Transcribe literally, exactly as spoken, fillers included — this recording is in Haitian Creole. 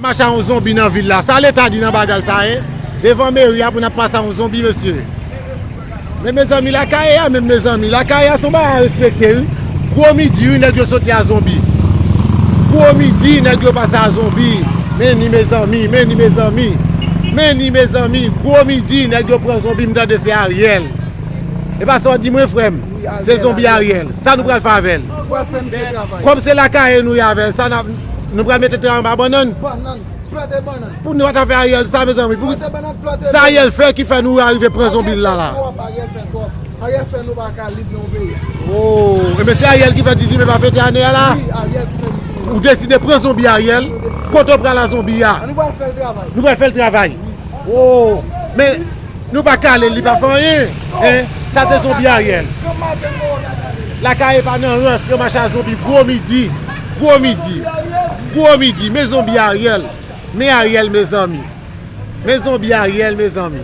Mache a yon zonbi nan vil la. Sa Leta di nan bagay sa, en? Devan meri a pou n ap pase a yon zonbi, mesye. Men mezanmi, Lakayè a menm, mezanmi. Lakayè a se yon bagay a respekte, wi. Gwo midi, wi, nèg yo soti a zonbi. Gwo midi, nèg yo pase a zonbi. Men ni, mezanmi, men ni, mezanmi. Men ni, mezanmi. Gwo midi, nèg yo pran zonbi, m tande se Ariel. E pa sa w di mwen, frè m? Se zonbi Ariel. Sa nou pral fè avè l? Kòm se Lakayè nou ye avè l, sa n ap, nou pral mete tè anba bannann? Bannann. Plante bannann. Pou nou pa ta fè Ariel sa, mezanmi. Pou sa Ariel fè ki fè nou arive pran zonbi la la. Ariel fè twòp, Ariel fè twòp. Ariel fè nou pa ka lib nan yon peyi. Oh, ebyen se Ariel ki fè dizuit me pa fete ane a la? Wi, Ariel ki fè dizuit me. Ou deside pran zonbi Ariel? Kote w pral a zonbi a? Nou pral fè l travay. Nou pral fè l travay. Oh, men nou pa kale, li pa fè anyen. Hein? Sa se zonbi Ariel. Lakayè pa nan rans, yo mache a zonbi gwo midi. Gwo midi. Gwo midi, men zonbi Ariel. Men Ariel, mezanmi. Men zonbi Ariel, mezanmi.